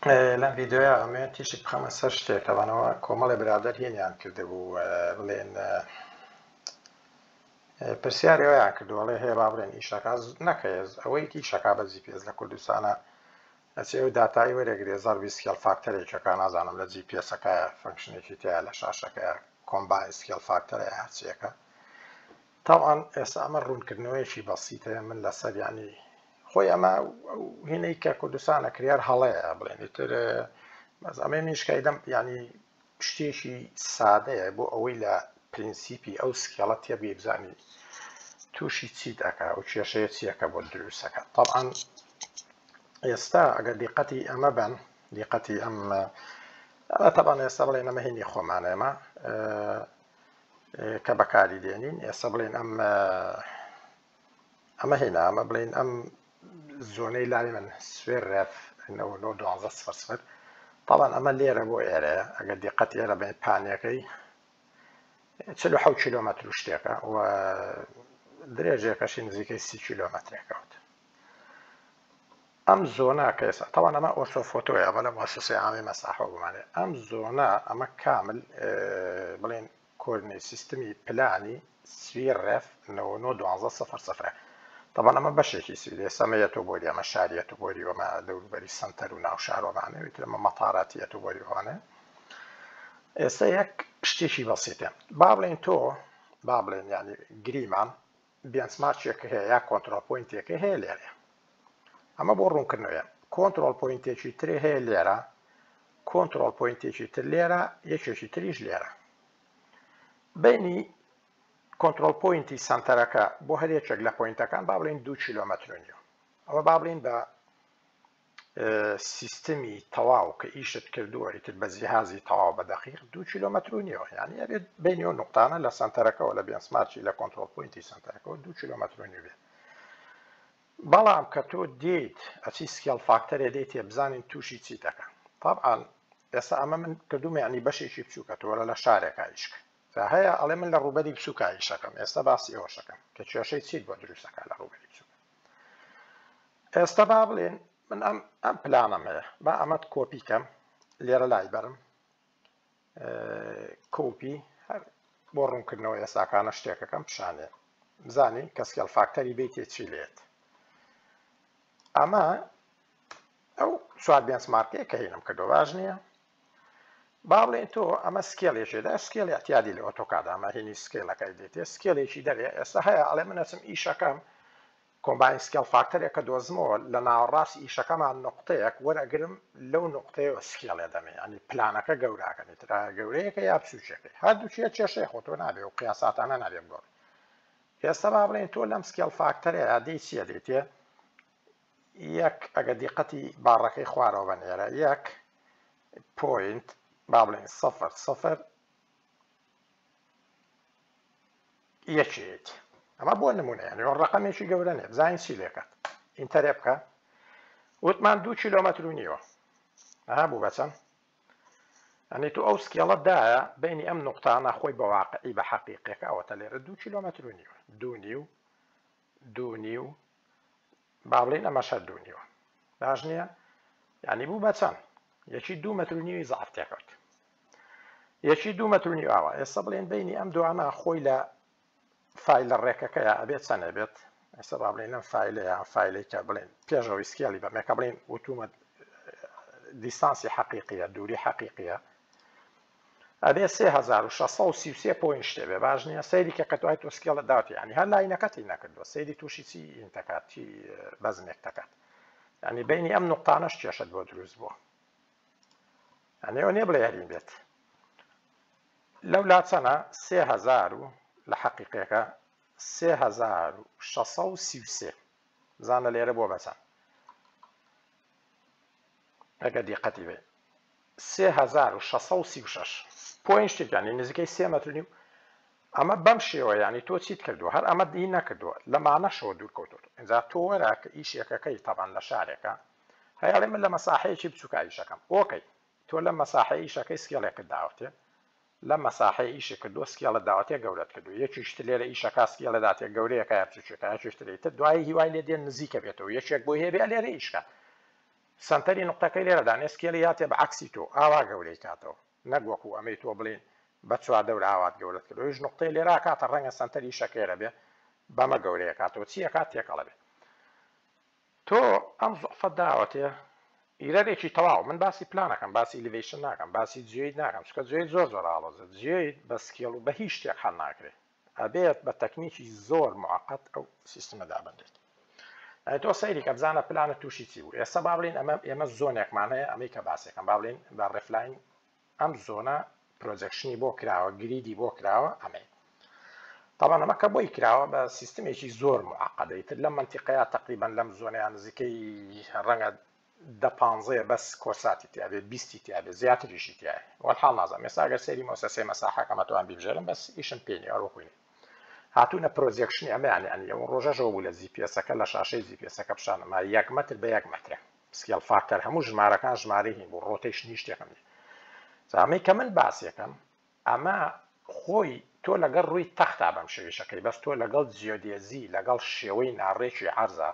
لەم ڤیدیۆیە ئەمەوێ تیشک بخەمە سەر شتێک تەبانەوە کۆمەڵێ برادەر هێنیان کردبوو بڵێن پرسیاری ئەویان کردو ئەڵێ هەیە با بڵێن ئیشەکە نەکەێز ئەوەی ئیشەکە بە GPS لە کوردستانە ئەچێ ئەو داتای وەرەگرێ زەربی scale factor ێکەکە نازانم لە GPS ەکە function ێکی تیا لە شاشەکە combine scale factor ە هەرچیەکە تەبعەن ئێستا ئەمە ڕوونکردنەوەیەکی بەسیتە من لەسەر یانی خۆی ئەمە ئەو هینەی کە کوردستانە کریار هەڵەیە بڵێن ئیتر بەس ئەمەی منیش کایدەم یانی شتێکی سادەیە بۆ ئەوەی لە پرینسیپی ئەو scale ە تێبگەی بزانی تووشی چیت ئەکا ئەو کێشەیە چیەکە بۆ دروستەکە تەبعەن ئێستا ئەگەر دیقەتی ئەمە بن دیقەتی ئەم ئەمە تەبعەن ئێستا بڵێن ئەمە هینی خۆمانە ئێمە کە بەکاری دێنین ئێستا بڵێن ئەم ئەمە هێنا ئەمە بڵێن ئەم zone ەی لای من سوێر ref 991200 تاوان ئەمە لێرە بۆ ئێرەیە ئەگەر دیقەت ئێرە بێن پانیەکەی 47 کیلۆمەتر و شتێکە و درێژێکەشی نزیکەی 30 کیلۆمەترێکەوت ئەم zone ە کە ئێستا تەوان ئەمە orthophoto یە ئەمە لە موسسەی عامی مەساحە بمانێ ئەم zone ە ئەمە کامل بڵێن coordinate system ی پلانی سوی ref 991200 طبعا ئەمە بەشێکی سوید ئێستا ئەمە یەتۆبۆری ئەمە شاری یەتۆبۆری ئەمە دەوروبەری سەنتەر و ناو شارۆمانێ ویتر ئەمە مەتاراتی یەتۆبۆری ئەوانە ئێستا یەک شتێکی بەسیتە با بڵێن تۆ با بڵێن یعنی گریمان benchmark ێک هەیە یا control point ێک هەیە لێرە ئەمە بۆ ڕوونکردنەوەیە control point ێکی تر هەیە لێرە control point ێکی تر لێرە یەکێکی تریش لێرە بینی control point ی سنتەرەکە بۆ هەر یەکێک لە point ەکان با بڵێن 2 کیلۆمەتر و نیو ئەوە با بڵێن بە سیستمی تەواو کە ئیشت کردووە ئیتر بە جیهازی تەواو بە دەقیق دوو کیلۆمەتر و نیوە یعنی ئەبێت بینی ئەو نوقتانە لە سەنتەرەکەوە لە benchmark ی لە control point ی سەنتەرەکەوە دوو کیلۆمەتر و نیو بێت بەڵام کە تۆ دێیت ئەچی scale factor ێ دێیتێ بزانین تووشی چی دەکە طبعا ئێستا ئەمە من کردومە یعنی بەشێکی بچووکە تۆ لە شارێکا ئیشکە جا هەیە ئەڵێ من لە ڕووبەری بچووکا ئیشەکەم ئێستا باسی ئەوەشەکەم کە کێشەی چیت بۆ دروستەکە لە ڕووبەری بچووک ئێستا با بڵێن من ئەم ئەم پلانەم هەیە با ئەمەت کۆپی کەم لێرە لای بەرم کۆپی هەر بۆ ڕوونکردنەوە ئێستاکانە شتێکەکەم پیشانێ بزانین کە scale factor ی بیتێ چی لێت ئەمە ئەو چوار benchmark ەیە کە هینم کردو باش نییە با بڵێن تۆ ئەمە scale ێکی دا scale ی اعتیادی لە AutoCAD ئەمە هینی scale ەکەی دێتێ scale ێکی دەرێ ئێستا هەیە ئەڵێ من ئەچم ئیشەکەم combine scale factor ێک کە دۆزمەوە لە ناوەڕاستی ئیشەکەمان نوقتەیەک وەرئەگرم لەو نوقتەیەوە scale ێ دەمێ یانی پلانەکە گەوراکەم ئیتر ئایا گەورەیەکە یا بچووکێکەی هەردووکیە کێشەیە خۆ تۆ نابێ و قیاساتانە نابێ بگۆڕی ئێستا با بڵێین تۆ لەم scale factor ەیە دێی چیە دێتێ یەک ئەگە دیقەتی باڕەکەی خوارەوە بن ئێرە یەک point با بڵێین سفر سفر یەکێت ئەمە بۆ نمونە یعنی ڕقمێکی گەورە نیە بزانین چی لێکات enter ێ بکە وتمان دوو کیلۆمەتر و نیوە ئەها بوو بەچەند ئەنی تو ئەو scale ە دایە بینی ئەم نقطانە خۆی بە واقعی بە حەقیقەکە ئەوەتە لێرە دوو کیلۆمەتر و نیوە دوو نیو دوو نیو با بڵین ئەمەش هەر دوو نیوە باش نییە یعنی بوو بە چەند یەکی دوو مەتر و نیوی زەعف تێکەوت یەکی دوو مەتر و نیو ئاوا ئێستا بڵێن بینی ئەم دوانە خۆی لە فایلە ڕێکەکەیە ئەبێت چەند بێت ئێستا با بڵێن لەم فایلەیە ئەم فایلەی کە بڵێن پێشەوەی scale ی بەمێکە بڵێن وتومە distance ی حەقیقیە دووری حەقیقیە ئەبێ 3633 point شتێ بێ باش نییە سەیری کە کە دوای تۆ scale ە داوتی ینی هەر line ەکەتی نەکردووە سەیری تووشی چی ئینتەکات چی بەزمێک دەکات ینی بینی ئەم نقطانەش کێشت بۆ دروست بووە یانی ئەوە نیە بڵێ هەرین بێت لەو لا چەنە 3000 و لە حەقیقەکە 3633 بزانە لێرە بۆ بەچەند ئەگەر دیقەتی بێ 3636 point شتێکیانی نزیکەی سێ مەتر نیو ئەمە بەم شێوە یانی تۆ چیت کردووە هەر ئەمە دی نەکردووە لەمانەشەوە دوور کەوتووە ئینجا تۆ وەرە کە ئیشێکەکەی تەبان لە شارێکە هەیە ئەڵێ من لە مەساحەیەکی بچووکا ئیشەکەم okay تۆ لەم مەساحەیە ئیشەکەی scale ێکت داوەتێ لەم مەساحەیە ئیشی کردووە scale ت داوەتێ گەورەت کردووە یەکیش تر لێرە ئیشەکە scale ە داتێ گەورەیەکە یا بچووکێکە یەکیش تر تر دوایی هیوای لێ دێن نزیکە بێتەوە یەکێک بۆی هەیە بێ لێرە ئیش کات. سەنتەری نوقتەکەی لێرە دانێ scale ی هاتێ بە عەکسی تۆ ئاوا گەورەی کاتەوە نەک وەکو ئەمەی تۆ بڵێین بە چواردەور ئاوات گەورەت کرد ئەویش نوقتەی لێرە ئەکاتە ڕەنگە سەنتەری ئیشەکەی رەبێ بەمە گەورەی ئەکاتەوە چی ئەکات تێکەڵە بێ تۆ ئەم زوعفە داوەتێ error ێکی تەواو من باسی پلانەکەم باسی elevation ناکەم باسی geoid ناکەم چونکە geoid زۆر زۆر ئاڵۆزە geoid بە scale و بە هیچ شتێک حەل ناکرێ ئەبێت بە تەکنیکی زۆر معقد ئەو سیستمە دابنرێت. ئەی تۆ سەیری کە بزانە پلانت تووشی چی بوو ئێستا با بڵێین ئەمە ئێمە zone ێکمان هەیە ئەمەی کە باسێکم با بڵێین بە refline ئەم zone ە projection ی بۆ کراوە grid ی بۆ کراوە ئەمەی طبعا ئەمە کە بۆی کراوە بە سیستمێکی زۆر معقدەی تر لەم منتیقەیە تقریبا لەم zone ەیان نزیکەی ڕەنگە دە پانزەیە بەس کۆرساتی تیابێ بیستی تیابێ زیاتریشی تیایە وەلحاڵ نازانم ئێستا ئەگەر سەیری مۆسەسەی مەساحەکەم ئەتوان بیبژێرم بەس ئیشم پێ نیە هەر وەکوی نیە هاتوونە projection ی ئەمەیان یانی ئەو ڕۆژەشەوە بوو لە GPS ەکە لە شاشەی GPS ەکە پیشانم ما یەک مەتر بە یەک مەترە scale factor هەموو ژمارەکان ژمارەی هین بوو rotation ی شتێکم نیە جا ئەمەی کە من باسیەکەم ئەمە خۆی تۆ لەگەڵ ڕووی تەختا بەم شێویشەکەی بەس تۆ لەگەڵ geodesy لەگەڵ شێوەی ناڕێکی عەرزا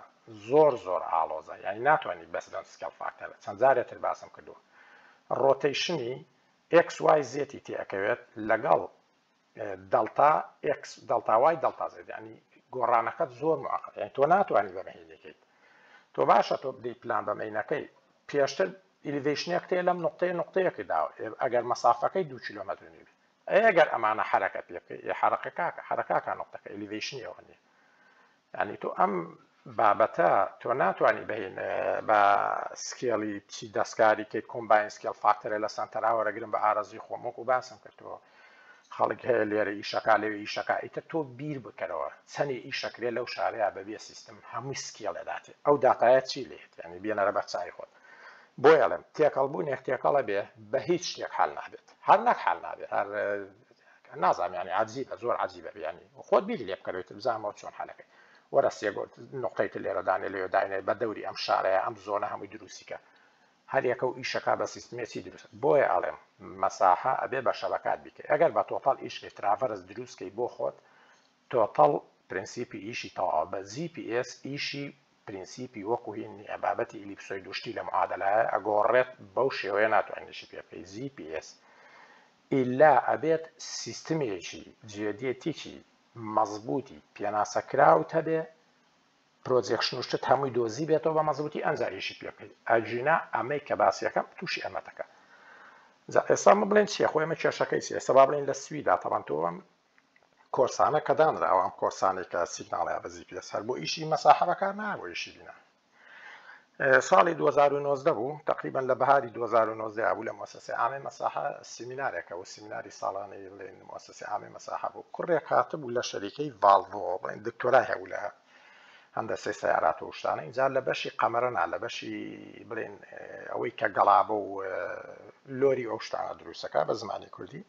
زۆر زۆر ئاڵۆزە یانی ناتوانی بەس بەم scale factor ە چەند جارێ تر باسم کردووە rotation ی X Y Z ی تێ ئەکەوێت لەگەڵ delta X delta Y delta Z یانی گۆڕانەکەت زۆر معقد یانی تۆ ناتوانی بە مەینەکەیت تۆ باشە تۆ بدەی پلان بە مەینەکەی پێشتر elevation ێک تێ لەم نقطەیە نقطەیەکی داوە ئەگەر مەسافەکەی دو کیلۆمەتر نیبێ ئەگەر ئەمانە حرەکە پێ بکەی ئێ حرەکە کاکە حرەکاکە نقطەکە elevation ی ئەوە نییە یعنی تۆ ئەم بابەتە تۆ ناتوانی بهین بە scale ی چی دەستکاری کەیت combine scale factor ە لە سەنتەرا وەرەگرم بە ئارەزوی خۆم وەکو باسم کرد تۆ خەڵک هەیە لێرە ئیشەکا لەوێ ئیشەکا ئیتر تۆ بیر بکەرەوە چەنێ ئیشەکرێ لەو شارەیا بەبێ سیستم هەمووی scale ئەداتێ ئەو داتایە چی لێت یعنی بێنەرە بەر چاوی خۆت بۆیە ئەڵێم تێکەڵ بوونێک تێکەڵە بێ بە هیچ شتێک حل نابێت هەر نەک حل نابێت هەر نازانم یعنی عجیبە زۆر عجیبە بیانی خۆت بیری لێ بکەرەوە تر بزانمەوە چۆن حلەکەی وەرە سێگۆ نقطەی تر لێرە دانێ لێ داینێ بە دەوری ئەم شارەیە ئەم zone ە هەمووی دروستی کە هەر یەکە و ئیشەکە بە سیستمێ چی دروست بۆیە ئەڵێم مەساحە ئەبێ بە شەبەکات بیکەی ئەگەر بە total ئیشکەی traverse دروستکەی بۆ خۆت total پرنسیپی ئیشی تەواوە بە GPS ئیشی پرنسیپی وەکو هین نیە بابەتی ellipsoid و شتی لە معادلایە ئەگۆڕێت بەو شێوەیە ناتوانین ئیشی پێ بکەی GPS ئیلا ئەبێت سیستمێکی geodetic ی مەزبووتی پێناسەکراوت هەبێ projection و شتت هەمووی دۆزی بێتەوە بە مەزبووتی ئەنجا ئیشی پێ بکەیت ئەگینا ئەمەی کە باسیەکەم تووشی ئەمەتەکە جا ئێستا من بڵێن چیە خۆ ئێمە کێشەکەی چیە ئێستا با بڵێن لە سویدا تەبەن تۆ ئەم کۆرسانە کە دانراوە ئەم کۆرسانەی کە signal ە بە GPS هەر بۆ ئیشی مەساحە بەکار نایە بۆ ئیشی بینا ساڵی 2019 بوو تقریبا لە بەهاری 2019 بوو لە مؤسسەی عامی مەساحە سیمینارێکە و سیمیناری ساڵانەی بڵێن مؤسسەی عامی مەساحە بوو کوڕێک هاتبوو لە شەریکەی ڤالڤۆ بڵێن دکتۆرای هەبوو لە هەندەسەی سەیارات و شتانە اینجا لە بەشی قەمەرە نا لە بەشی بڵێن ئەوەی کە گەڵابە و لۆری ئەو شتانە دروستەکە بە زمانی کوردی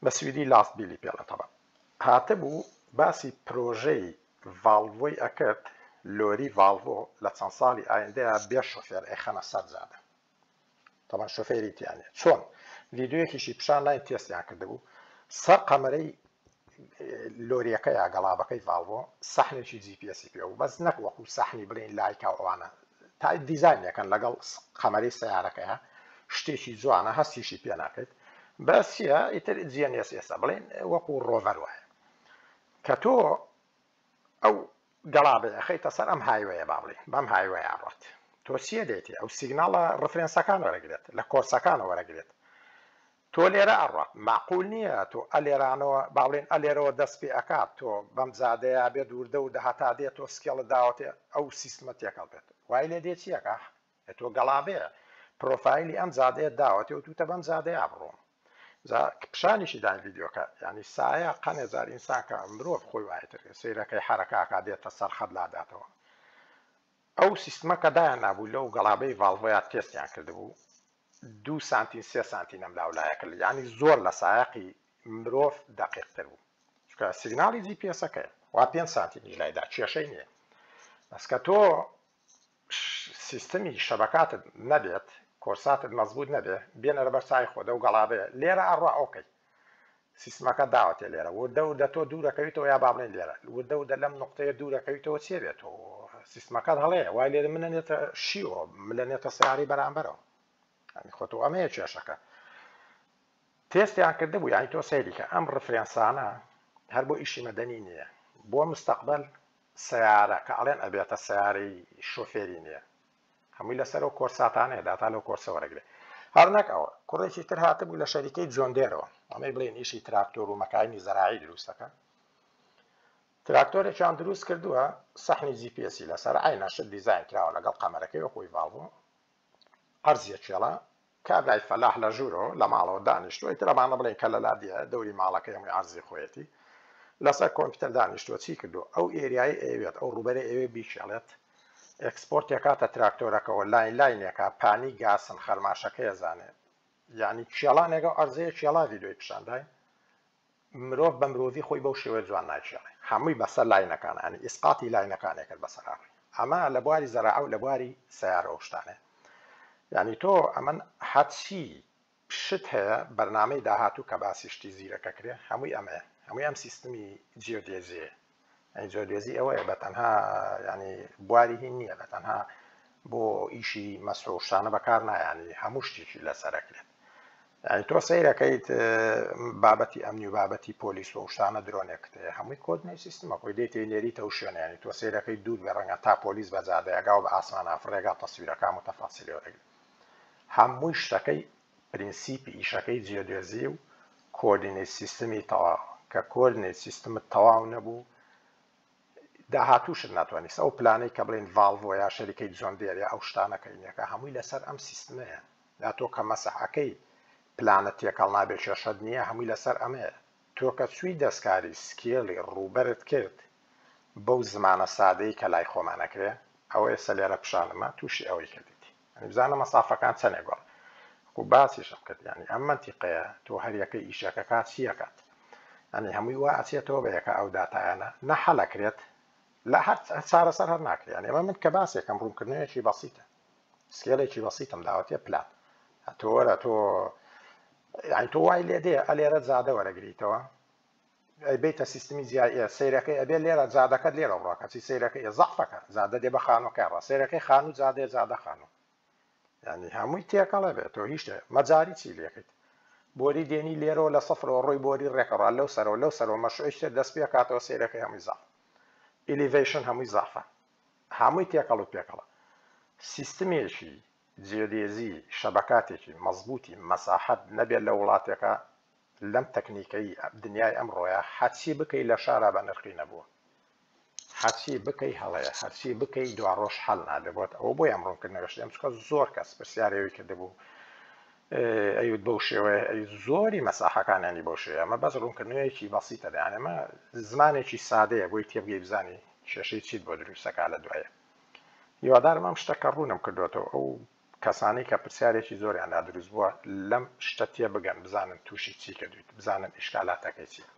بە سویدی lastbil ی پێڵێن تەبا هاتبوو باسی پرۆژەی ڤاڵڤۆی ئەکرد لۆری ڤاڵڤۆ لە چەند ساڵی ئایندەیا بێ شۆفێر ئەیخەنە سەر جادە تەبعەن شۆفێری تیا نیە چۆن ڤیدیۆیەکیشی پیشان لاین تێستیان کردبوو سەر قەمەرەی لۆریەکە یا گەڵابەکەی ڤاڵڤۆ سەحنێکی GPS ی پێ بوو بەس نەک وەکو سەحنی بڵێین لایکا و ئەوانە تا دیزاینەکەن لەگەڵ قەمەرەی سەیارەکەیە شتێکی جوانە هەستیشی پێ ناکەیت بەس چییە ئیتر GNSS ە بڵێن وەکو rover وایە کە تۆ ئەو گەڵابەی ئەخەیتە سەر ئەم highway ە با بڵێین بەم highway ە ئەڕوات تۆ چیە دێتی ئەو signal ە reference ەکان وەرەگرێت لە کۆرسەکانە وەرەگرێت تۆ لێرە ئەڕوات مەعقول نییە تۆ ئەلێرانەوە با بڵێین ئەلێرەوە دەست پێ ئەکات تۆ بەم جادەیە بێت وردە وردە هەتا دێت تۆ scale ت داوەتێ ئەو سیستمە تێکەڵ بێت وای لێ دێ چیەکە تۆ گەڵابەیە پرۆفایلی ئەم جادەیە داوەتێ و توتە بەم جادەیە بڕۆم جا پیشانیشی داین ڤیدیۆکە یعنی سایە قەنێ جار ئینسان کە مرۆڤ خۆی وایە تر سەیرەکەی حەرەکاکە دێتە سەر خەت لاداتەوە ئەو سیستمە کە دایان نابوو لەو گەڵابەی ڤاڵڤۆیا تێستیان کردبوو دوو سانتین سێ سانتین ئەم لاولایە کرد یعنی زۆر لە سایەقی مرۆڤ دەقیقتر بوو چونکە signal ی GPS ەکەیە وا پێنج سانتیمیش لایدا کێشەی نییە بەس کە تۆ سیستمی شەبەکاتت نەبێت کۆرساتت مەزبوط نەبێ بێنەرە بەر چاوی خۆت ئەو گەڵابەیە لێرە ئەڕوا okay سیستمەکە داوەتێ لێرە وردە وردە تۆ دوورەکەویتەوە یا با بڵێین لێرە وردە وردە لەم نقطەیە دوورەکەویتەوە چێ بێت تۆ؟ سیستمەکەت هەڵەیە وای لێ منە نێتە شیوە ملە نێتە سیاری بەرامبەرەوە ینی خۆ تۆ ئەمەیە کێشەکە تێستیان کردبوو یانی تۆ سەیری کە ئەم ڕفرێنسانە هەر بۆ ئیشی مەدەنی نییە بۆ مستەقبەل سەیارە کە ئەڵێن ئەبێتە سەیارەی شۆفێری نییە هەمووی لەسەر ئەو کۆرساتانەیە داتا لەو کۆرسە وەرەگرێ هەر نەک ئەوە کوڕێکی تر هاتبوو لە شەریکەی جۆندێرەوە ئەمەی بڵێن ئیشی تراکتۆر و مەکاینی زەراعی دروستەکە تراکتۆرێکیان دروست کردووە سەحنی جی پی ئێسی لەسەر عینە شت دیزاین کراوە لەگەڵ قەمەرەکەی وەکوی ڤاڵڤۆ عەرزیە کێڵە کابرای فەلاح لە ژوورەوە لە ماڵەوە دانیشتووە ئیتر ئەمانە بڵێن کە لە لادیە دەوری ماڵەکەی هەمووی عەرزی خۆیەتی لەسەر کۆمپیوتەر دانیشتووە چی کردووە ئەو area ی ئەیەوێت ئەو ڕووبەرەی ئەیەوێت بیکێڵێت export ێکاتە تراکتۆرەکەوە line line ێکا پانی گاسن خەرماشەکەی ئەزانێ یعنی کێڵانێک ئەو عەرزەیە کێڵا ڤیدیۆی پیشانداین مرۆڤ بە مرۆڤی خۆی بەو شێوەیە جوان ناکێڵێ هەمووی بەسەر line ەکان یانی ئیسقاتی line ەکانێ کرد بەسەر ئاڕی ئەمە لە بواری زەراعە و لە بواری سەیارە ئەو شتانەیە یانی تۆ ئەمن هەرچی شت هەیە بەرنامەی داهاتوو کە باسی شتی زیرەکە کرێ هەمووی ئەمەیە هەمووی ئەم سیستمی جیۆدێزیە یانی جیۆدێزی ئەوەیە بە تەنها یانی بواری هین نییە بە تەنها بۆ ئیشی مەسح و شتانە بەکار نایانی هەموو شتێکی لەسەر ئەکرێت یعنی تۆ سەیرەکەیت بابەتی ئەمنی و بابەتی پۆلیس و شتانە درۆنێکت هەیە هەمووی coordinate system ە خۆی دێتێ نێریتە و شوێنە یعنی تۆ سەیرەکەی دوور بێ ڕەنگە تا پۆلیس بە جادەیەگا و بە ئاسمان ئافڕێگا تەسویرەکان و تەفاسیلی وەرەگری هەمووی شتەکەی پرینسیپی ئیشەکەی جیۆدێزی و coordinate system ی تەواو کە coordinate system ت تەواو نەبوو داهاتووشت ناتوانیت ئەو پلانەی کە بڵێن ڤاڵڤۆ یا شەریکەی جۆن دێر یا ئەو شتانە کە ئینەکە هەمووی لەسەر ئەم سیستمەیە یا تۆ کە مەسح ئەکەی پلانە تێکەڵ نابێ کێشەت نییە هەمووی لەسەر ئەمەیە تۆ کە چووی دەستکاری scale ی ڕووبەرت کرد بەو زمانە سادەی کە لای خۆمان ئەکرێ ئەوە ئێستا لێرە پیشانمە تووشی ئەوەی کردیتی یانی بزانە مەسافەکان چەنێک گۆڕ وەکو باسیشم کرد یانی ئەم مەنتیقەیە تۆ هەریەکەی ئیشەکەکە چیەکات یانی هەمووی وا ئەچێتەوە بە یەکە ئەو داتایانە نە حەلەکرێت لە هەر چارەسەر هەر ناکرێت یانی ئەمە من کە باسێکم ڕوونکردنەوەیەکی بەسیتە scale ێکی بەسیتم داوەتێ پلان تۆ وەرە تۆ یانی تۆ وای لێ دێ ئەلێرە جادە وەرەگریتەوە ئەی بیتە سیستمی جیای ئێ سەیرەکەی ئەبێ لێرە جادەکەت لێرە بڕا کەچی سەیرەکەی ئێ زەعفەکە جادە دێ بە خانووەکەی ڕا سەیرەکەی خانوو جادەیە جادە خانوو یعنی هەمووی تێکەڵە بێت تۆ هیچ شتێ مەجاری چی لێکەیت بۆری دێنی لێرەوە لە سەفرەوە ڕۆی بۆری ڕێکەڕا لەو سەرەوە لەو سەرەوە مەشروعی تر دەست پێکاتەوە سەیرەکەی هەمووی زەعف elevation هەمووی زەعفە هەمووی تێکەڵ و پێکەڵە سیستمێکی جیۆدێزی شەبەکاتێکی مەزبووتی مەساحەت نەبێت لە وڵاتێکا لەم تەکنیکەی دنیای ئەمڕۆیا هەرچی بکەی لە شارا بە نرخی نەبووە هەرچی بکەی هەڵەیە هەرچی بکەی دواڕۆژ حەل نابێ بۆت ئەوە بۆیە ئەم ڕوونکردنەوەش دێم چونکە زۆر کەس پرسیاری ئەوی کردبوو ئەیوت بەو شێوەیە ئەی زۆری مەساحەکانیانی بەو شێوەیە ئەمە بەس ڕوونکردنەوەیەکی بەسیتە دەیان ئەمە زمانێکی سادەیە بۆی تێبگەی بزانی کێشەی چیت بۆ دروستەکە لە دوایە هیوادارم ئەم شتە کە ڕوونم کردوێتەوە ئەو کەسانەی کە پرسیارێکی زۆریان لا دروست بووە لەم شتە تێبگەن بزانن تووشی چی کردویت بزانن ئیشکالاتەکەی چییە.